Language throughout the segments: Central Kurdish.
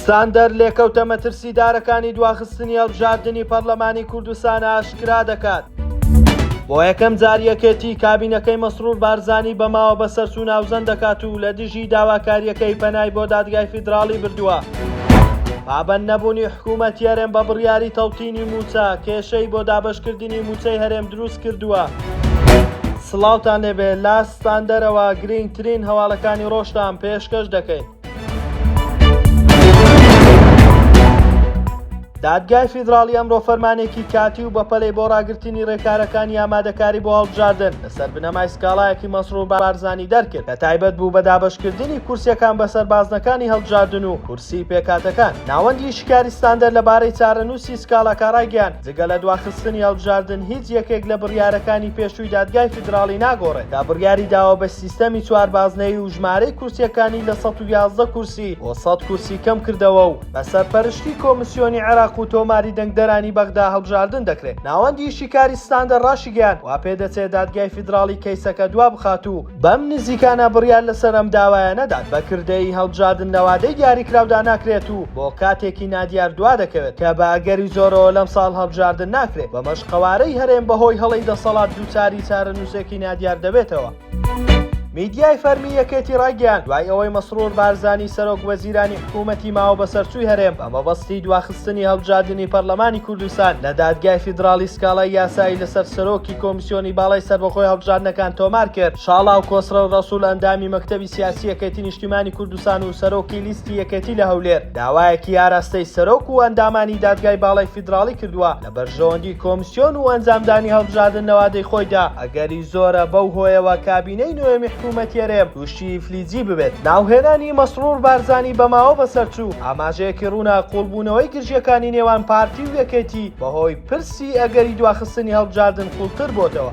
ستاندەر لێکەوتە مەترسیدارەکانی دواخستنی هەڵبژاردنی پەڕلەمانی کوردستان ئاشکرا دەکات. بۆ یەکەم جار یەکێتی کابینەکەی مەسرور بارزانی بە ماوە بەسەرچوو ناوزەند دەکات و لە دژی داواکارییەکەی پەنای بۆ دادگای فیدراڵی بردووە. پابەند نەبوونی حکوومەتی هەرێم بە بڕیاری تەوتینی مووچە، کێشەی بۆ دابەشکردنی مووچەی هەرێم دروست کردووە. سڵاوتان لێبێ لە ستاندەرەوە گرینگترین هەواڵەکانی ڕۆژتان پێشکەش دەکەین. دادگای فیدراڵی ئەمڕۆ فەرمانێکی کاتی و بەپەلەی بۆ ڕاگرتنی ڕێکارەکانی ئامادەکاری بۆ هەڵبژاردن لەسەر بنەمای سکاڵایەکی مەسرور بارزانی دەرکرد کە تایبەت بوو بە دابەشکردنی کورسیەکان بەسەر بازنەکانی هەڵبژاردن و کورسی پێکهاتەکان. ناوەندی شیکاری ستاندەر لەبارەی چارەنووسی سکاڵاکە ڕایگەیاند، جگە لە دواخستنی هەڵبژاردن هیچ یەکێک لە بڕیارەکانی پێشووی دادگای فیدراڵی ناگۆڕێت کە بڕیاری داوە بە سیستەمی چوار بازنەیی و ژمارەی کورسییەکانی لە 111 کورسی بۆ 100 کورسی کەمکردەوە و بە سەرپەرشتی کۆمسیۆنی عێراق و تۆماری دەنگدەرانی بەغدا هەڵبژاردن دەکرێت. ناوەندی شیکاری ستاندەر ڕاشیگەیاند، واپێدەچێت دادگای فیدراڵی کەیسەکە دوابخات و بەم نزیکانە بڕیار لەسەر ئەم داوایە نەدات، بە کردەیی هەڵبژاردن لە وادەی دیاریکراودا ناکرێت و بۆ کاتێکی نادیار دوادەکەوێت کە بە ئەگەری زۆرەوە لەمساڵ هەڵبژاردن ناکرێت، بەمەش قەوارەی هەرێم بەهۆی هەڵەی دەسەڵات دووچاری چارەنووسێکی نادیار دەبێتەوە. میدیای فەرمی یەکێتی ڕایگەیاند، دوای ئەوەی مەسرور بارزانی سەرۆک وەزیرانی حکوومەتی ماوەبەسەرچووی هەرێم بە مەبەستی دواخستنی هەڵبژاردنی پەرلەمانی کوردستان لە دادگای فیدراڵی سکاڵای یاسایی لەسەر سەرۆکی کۆمیسیۆنی باڵای سەربەخۆی هەڵبژاردنەکان تۆمار کرد، شاڵاو کۆسرەو ڕەسوڵ ئەندامی مەکتەبی سیاسی یەکێتی نیشتیمانی کوردستان و سەرۆکی لیستی یەکێتی لە هەولێر داوایەکی ئاراستەی سەرۆک و ئەندامانی دادگای باڵای فیدراڵی کردووە لە بەرژەوەندی کۆمسیۆن و ئەنجامدانی هەڵبژاردن لە وادەی خۆیدا، ئەگەری زۆرە بەو هۆیەوە کابینەی نۆیەمی حکوومەتی هەرێم تووشی ئیفلیجی ببێت. ناوهێنانی مەسرور بارزانی بە ماوە بەسەرچوو، ئاماژەیەکی ڕوونە قووڵبوونەوەی گرژییەکانی نێوان پارتی و یەکێتی بەهۆی پرسی ئەگەری دواخستنی هەڵبژاردن قووڵتر بۆتەوە.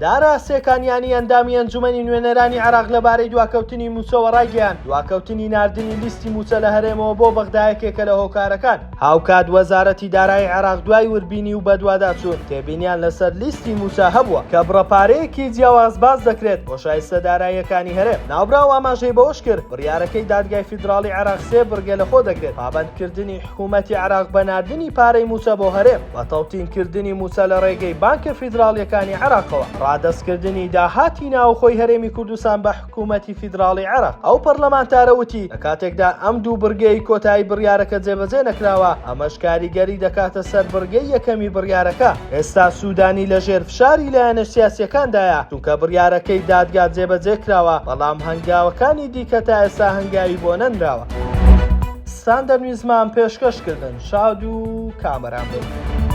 دارا سێکانیانی ئەندامی ئەنجومەنی نوێنەرانی عێراق لەبارەی دواکەوتنی مووچەوە ڕایگەیاند، دواکەوتنی ناردنی لیستی مووچە لە هەرێمەوە بۆ بەغدا یەکێکە لە هۆکارەکان. هاوکات وەزارەتی دارایی عێراق دوای وردبینی و بەدواداچوون تێبینیان لەسەر لیستی مووچە هەبووە کە بڕە پارەیەکی جیاواز باس دەکرێت بۆ شایستە داراییەکانی هەرێم. ناوبراو ئاماژەی بەوەشکرد، بڕیارەکەی دادگای فیدراڵی عێراق سێ بڕگە لەخۆ دەگرێت، پابەندکردنی حکوومەتی عێراق بە ناردنی پارەی مووچە بۆ هەرێم و تەوتینکردنی مووچە لە ڕێگەی بانکە فیدراڵییەکانی عێراقەوە، ڕادەستکردنی داهاتی ناوخۆی هەرێمی کوردستان بە حکوومەتی فیدراڵی عێراق. ئەو پەرلەمانتارە وتی، لە کاتێکدا ئەم دوو بڕگەی کۆتایی بڕیارەکە جێبەجێ نەکراوە، ئەمەش کاریگەری دەکاتە سەر بڕگەی یەکەمی بڕیارەکە. ئێستا سوودانی لەژێر فشاری لایەنە سیاسییەکاندایە، چونکە بڕیارەکەی دادگا جێبەجێ کراوە، بەڵام هەنگاوەکانی دیکە تا ئێستا هەنگاوی بۆ نەنراوە. ستاندەر نیوزمان پێشکەش کردن. شاد و کامەران بن.